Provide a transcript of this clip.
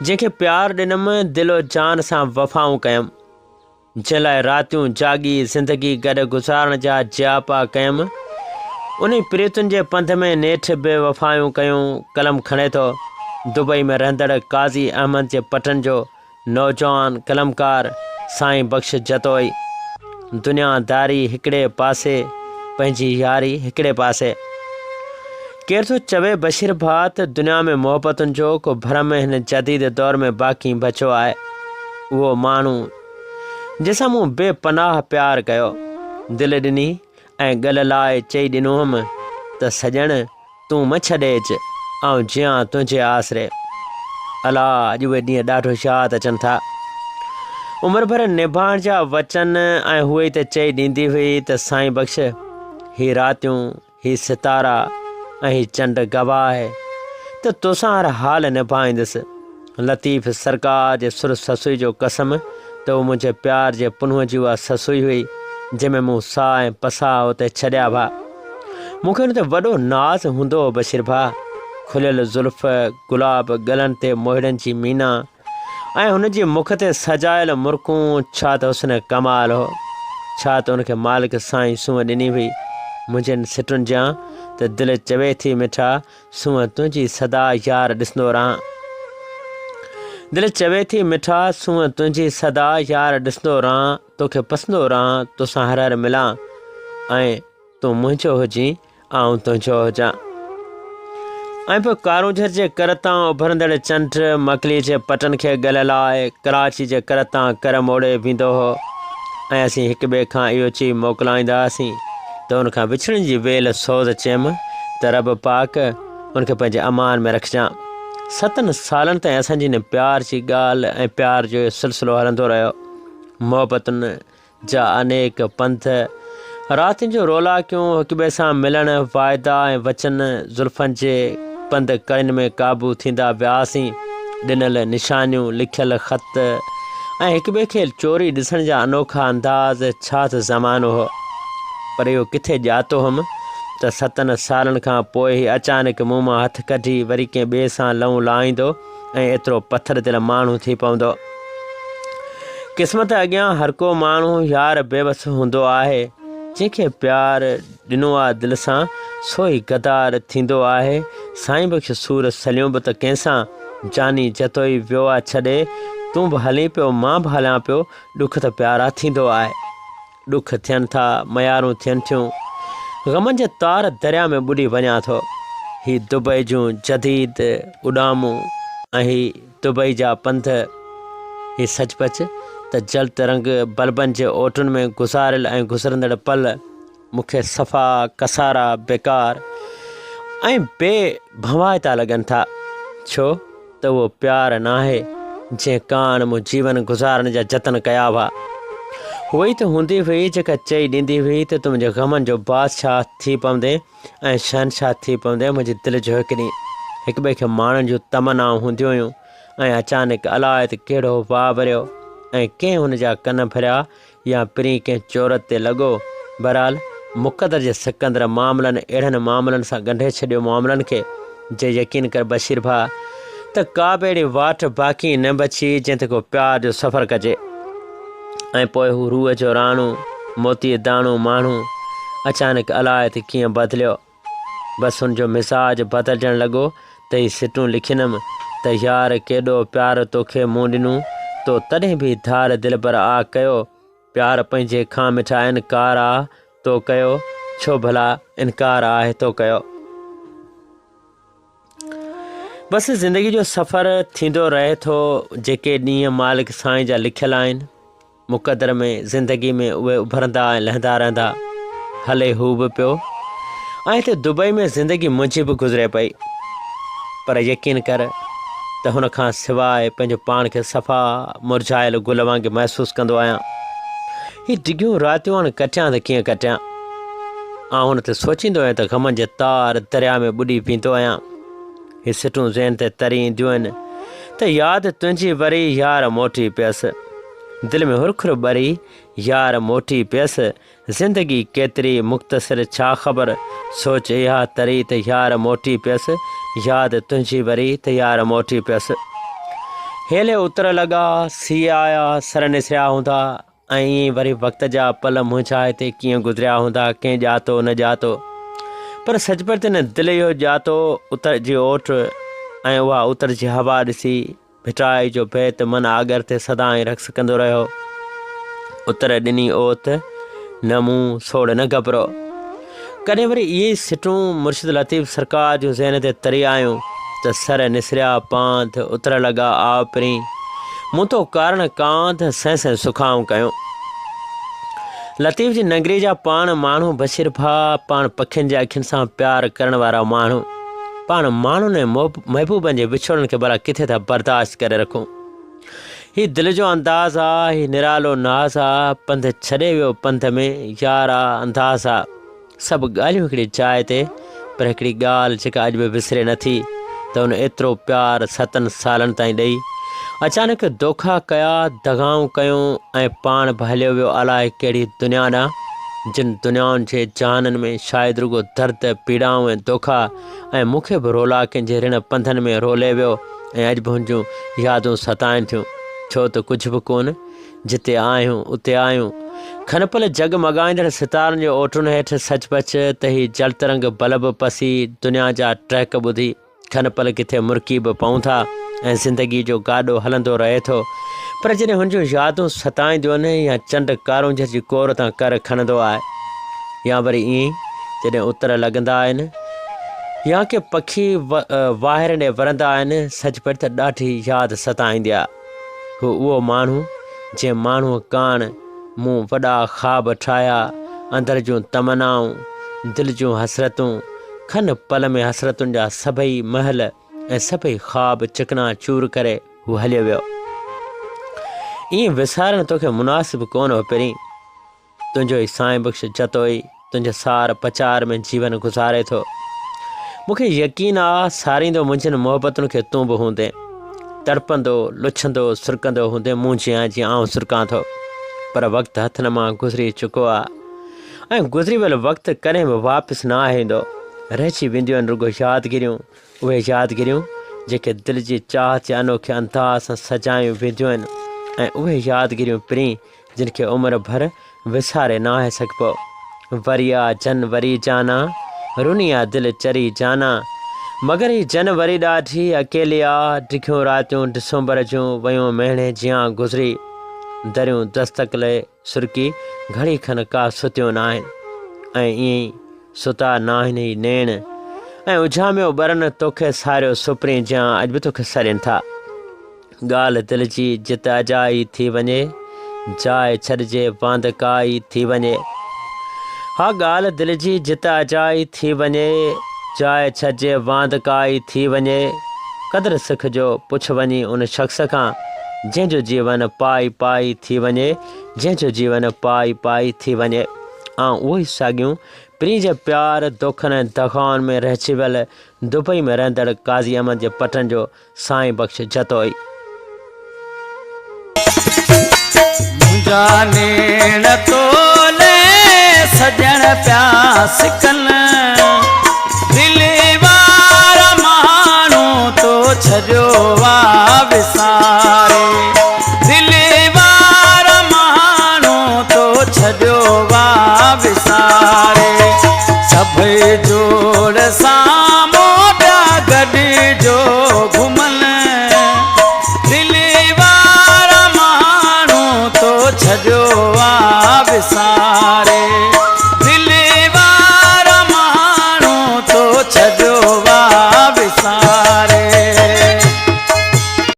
جنهن کي پيار ڏنم، دل و جان سان وفائون ڪيم. جنهن لاء راتيون جاڳي زندگي گڏ گذارڻ جا جياپا ڪيم، انهي پريتن جي پنڌ ۾ نيٺ بي وفايون ڪيون قلم کڻي ٿو. دبئي ۾ رهندڙ قاضي احمد جي پٽن جو نوجوان قلمڪار سائين بخش جتوئي. دنيا داري هڪڙي پاسي، پنهنجي ياري هڪڙي پاسي. ڪير ٿو چوي بشير ڀاء ته دنيا ۾ محبتن جو ڪو ڀرم هن جديد دور ۾ باقي بچيو آهي. اهو ماڻهو جنهن سان مون بي پناهه پيار ڪيو، دل ڏني ۽ ڳل لاء چئي ڏنو هئم ته سڄڻ تون مه ڇڏيج، آئون جيان تنهنجي آسري. الا اڄ اهي ڏينهن ڏاڍو ياد اچن ٿا. عمر ڀر نڀائڻ جا وچن ۽ هوء ئي ته چئي ڏيندي هئي ته سائين بخش هي راتيون هي ستارا ۽ هي چنڊ گواهه آهي ته توسان هر حال نڀائيندس. لطيف سرڪار جي سر سسئي جو قسم ته هو منهنجي پيار جي پنهونء جي اها سسئي هئي، جنهن ۾ مون ساهه ۽ پساهه اتي ڇڏيا هئا. مون کي ان تي وڏو ناز هوندو هو بشير ڀاء. کليل زلف، گلاب ڳلن تي موهيڙن جي مينا، ۽ هن جي مک تي سجايل مرڪون ڇا ته حسن ڪمال هو. ڇا ته ان کي مالڪ سائين سونهن ڏني هئي. منهنجين سٽن جيان ته دل چوي ٿي مٺا سونهن تنهنجي سدا يار ڏسندو رهان. دل چوي ٿي مٺا سونهن تنهنجي سدا يار ڏسندو رهان توکي پسندو رهان توسان هر هر ملان ۽ تون منهنجو هجين، آئون تنهنجو هجان. ۽ پوء ڪارونجهر جي ڪر تان اڀرندڙ چنڊ مڪلي جي پٽن کي ڳل لاء ڪراچي جي ڪر تان ڪر موڙي ويندو هو ۽ اسين هڪ ٻئي کان اهو چئي موڪلائيندا هئاسين ته ان کان وڇڙڻ جي ويل سوز چيم ته رب پاڪ ان کي پنهنجي امان ۾ رکجان. ستن سالن تائين اسان جي ان پيار جي ڳالهه ۽ پيار جو اهو سلسلو هلندو رهيو. محبتن جا انيڪ پنڌ، راتين جون رولاڪيون، هڪٻئي سان ملڻ، واعدا ۽ وچن، زلفن جي پنڌ ڪڙين ۾ قابو ٿيندا وياسين، ڏنل نشانيون، لکيل خط ۽ هڪٻئي کي چوري ڏسڻ جا انوکا انداز، ڇا ته زمانو هو. پر اهو ڪٿي ڄاتو هئم ته ستن سالن کان پوء هي اچانڪ مون مان هٿ ڪڍي وري ڪنهن ٻئي سان لئون لائيندو ۽ ايترو پٿر دل ماڻهو ٿي پوندو. قسمت اڳيان هرڪو ماڻهو يار بيوس هوندو آهي. جنهن کي پيار ڏنو آ دل سان، سو ئي غدار ٿيندو آهي. سائين بخش سور سليون به ته ڪنهن سان، جاني جتوئي ويو آ ڇڏي. تون به هلين پيو مان به هلان پيو، ڏک ته پيارا ٿيندو آهي. ڏک ٿين ٿا، ميارون ٿين ٿيون. غمن جي تار دريا ۾ ٻڏي وڃان ٿو. هي دبئي جون جديد اڏامون ۽ هي دبئي جا پنڌ، هي سچ پچ ته جلد رنگ بلبن جي اوٽن ۾ گذاريل ۽ گذرندڙ پل مون کي صفا ڪسارا، بيڪار ۽ بي ڀنوائتا لڳن ٿا. ڇو؟ ته اهو پيار ناهي، جنهن ڪاڻ مون جيون گذارڻ جا جتن ڪيا هئا. هوء ئي ته هوندي هئي، جيڪا چئي ڏيندي هئي ته تون منهنجي غمن جو بادشاهه ٿي پوندين ۽ شهنشاهه ٿي پوندين منهنجي دل جو هڪ ڏينهن. هڪٻئي کي ماڻڻ جون تمنائون هونديون هيون ۽ اچانڪ الاء ته ڪهڙو واء وريو ۽ ڪنهن هن جا ڪن ڀريا يا پرين ڪنهن چورت تي لڳو. بهرحال مقدر جي سڪندر معاملن اهڙن معاملن سان ڳنڍي ڇڏيو معاملن کي جي يقين ڪر بشير ڀاء ته ڪا به اهڙي واٽ باقي نه بچي جنهن تي ڪو پيار جو سفر ڪجي ۽ پوء هو روح جو راڻو موتيء داڻو ماڻهو اچانڪ الاء ته ڪيئن بدليو. بس هن جو مزاج بدلجڻ لڳو ته هي سٽون لکينم ته يار ڪيڏو پيار توکي مون ڏنو تو تڏهن به ڌار دلبر آ ڪيو پيار پنهنجي کان مٺا انڪار آ تو ڪيو ڇو ڀلا انڪار آهي تو ڪيو. بس زندگي جو سفر ٿيندو رهي ٿو جيڪي ڏينهن مالڪ سائين جا لکيل آهن. مقدر ۾ زندگي ۾ اهي اڀرندا ۽ لهندا رهندا. هلي هو به پيو ۽ هتي دبئي ۾ زندگي منهنجي به گذري پئي. پر يقين ڪر ته هن کان سواء پنهنجو پاڻ کي صفا مرجهايل گل وانگي محسوس ڪندو آهيان. هي ڊگهيون راتيون هاڻ ڪٽيان ته ڪيئن ڪٽيان. آئون هن تي سوچيندو آهيان ته غمن جي تار درياء ۾ ٻڏي ويندو آهيان. هي سٽون ذهن تي تري اينديون آهن ته ياد تنهنجي وري يار موٽي پيس دل ۾ هرکر ٻري يار موٽي پيس زندگي ڪيتري مختصر ڇا خبر سوچ اها تري ته يار موٽي پيس ياد تنهنجي وري ته يار موٽي پيس. هيلي اتر لڳا، سيء آيا، سر نسريا هوندا ۽ ائين ئي وري وقت جا پل منهنجا هتي ڪيئن گذريا هوندا، ڪنهن ڄاتو نه ڄاتو. پر سچ پچ هن دل اهو ڄاتو، اتر جي اوٽ ۽ اها اتر جي هوا ڏسي ڀٽائي جو بيت من آڳر تي سدائين رقص ڪندو رهيو. اتر ڏني اوت، نه مون سوڙ نه گبرو. ڪڏهن وري اهي ئي سٽون مرشد لطيف سرڪار جون ذهن تي تري آيون ته سر نسريا پانڌ، اتر لڳا آء پرين، مون تو ڪارڻ ڪانڌ، سين سين سکائون ڪيون. لطيف جي ننگري جا پاڻ ماڻهو بشير ڀاء، پاڻ پکين جي اکين سان پيار ڪرڻ وارا ماڻهو، پاڻ ماڻهن ۽ محبوبن جي وڇوڙن کي ڀلا ڪٿي ٿا برداشت ڪري رکون. هي دل جو انداز آ، هي نرالو ناز آ، پنڌ ڇڏي ويو پنڌ ۾، يار آ انداز آ. سڀ ڳالهيون هڪڙي جاء تي، پر هڪڙي ڳالهه جيڪا اڄ به وسري نه ٿي ته هن ايترو پيار ستن سالن تائين ڏئي، اچانڪ دوکا ڪيا، دغائون ڪيون ۽ پاڻ به هليو ويو الائي ڪهڙي دنيا ڏانهن، جن دنيائن جي جهانن ۾ شايد رڳو درد، پيڙائون ۽ دوکا ۽ مون کي به رولاڪين جي رڻ پنڌن ۾ رولي ويو ۽ اڄ به هن جون يادون ستائن ٿيون. ڇو ته ڪجهه به ڪونه، جتي آهيون اتي آهيون. کن پل جڳ مڳائيندڙ ستارن جي اوٽن هيٺ سچ پچ ته هي جلترنگ بلب پسي دنيا جا ٽهڪ ٻڌي کن پل ڪٿي مرڪي به پئون ٿا ۽ زندگي جو گاڏو هلندو رهي ٿو پر جڏهن هن جون يادون ستائينديون آهن يا چنڊ ڪارونجهر جي ڪور تان ڪر کڻندو آهي يا وري ائين ئي جڏهن اتر لڳندا آهن يا ڪي پکي واهرن ڏي ورندا آهن سچ پچ ته ڏاڍي ياد ستائيندي آهي. هو اهو ماڻهو جنهن ماڻهوء ڪاڻ مون وڏا خواب ٺاهيا، اندر جون تمنائون، دل جون حسرتون، کن پل ۾ حسرتن جا سڀئي محل ۽ سڀئي خواب چڪنا چور ڪري هو هليو ويو. ائين وسارڻ توکي مناسب ڪونه هو پرين. تنهنجو ئي سائين بخش جتوئي تنهنجي سار پچار ۾ جيون گذاري ٿو. مون کي يقين آ ساريندو منهنجين محبتن کي تون به هوندين. تڙپندو، لڇندو، سرڪندو هوندين مون جيان جيئن آئون سرڪان ٿو. پر وقت هٿن مان گذري چڪو آ ۽ گذري ويل وقت ڪڏهن به واپس نه آهي ايندو. رهجي وينديون آهن رڳو يادگيريون، اهي يادگيريون جيڪي دل جي چاهت جي انوکي انداز سان سجايون وينديون آهن ۽ اهي يادگيريون پرين جن کي عمر ڀر وساري ناهي سگهبو. وري آ جن وري جانا، رني آ دل چري جانا. مگر هي جن وري ڏاڍي اڪيلي آ، ڊگهيون راتيون ڊسمبر جون ويون مهڻي جيان گذري. دريون دستڪ لئي سرڪي گهڙي کن ڪا ستيون ناهن ۽ ائين ئي ستا ناهن هي نيڻ ۽ اجهاميو ٻرن توکي ساريو سپرين جيان اڄ به توکي سڏين ٿا. ڳالهه دل جي جت اجائي ٿي وڃي، جاء ڇڏجي واندڪائي ٿي وڃي. ها ڳالهه دل جي جت اجائي ٿي وڃي، جاء ڇڏجي واندڪائي ٿي وڃي. قدر سک جو پڇ وڃي ان شخص کان، جنهن جو جيون پائي پائي ٿي وڃي، جنهن جو جيون پائي پائي ٿي وڃي. آئون اهو ئي ساڳيون پرين جي پيار، دوکن ۽ دغائن ۾ رهجي ويل دبئي ۾ رهندڙ قاضي احمد جي پٽن جو سائين بخش جتوئي. منهنجا نيڻ تولي سڄڻ پيا سڪن دل وارا ماڻهو تو ڇڏيو آ وساري دل وارا ماڻهو تو ڇڏيو آ وساري سڀئي جوڙ سامهون پيا گڏجو گهمن دل وارا ماڻهو تو ڇڏيو آ وساري.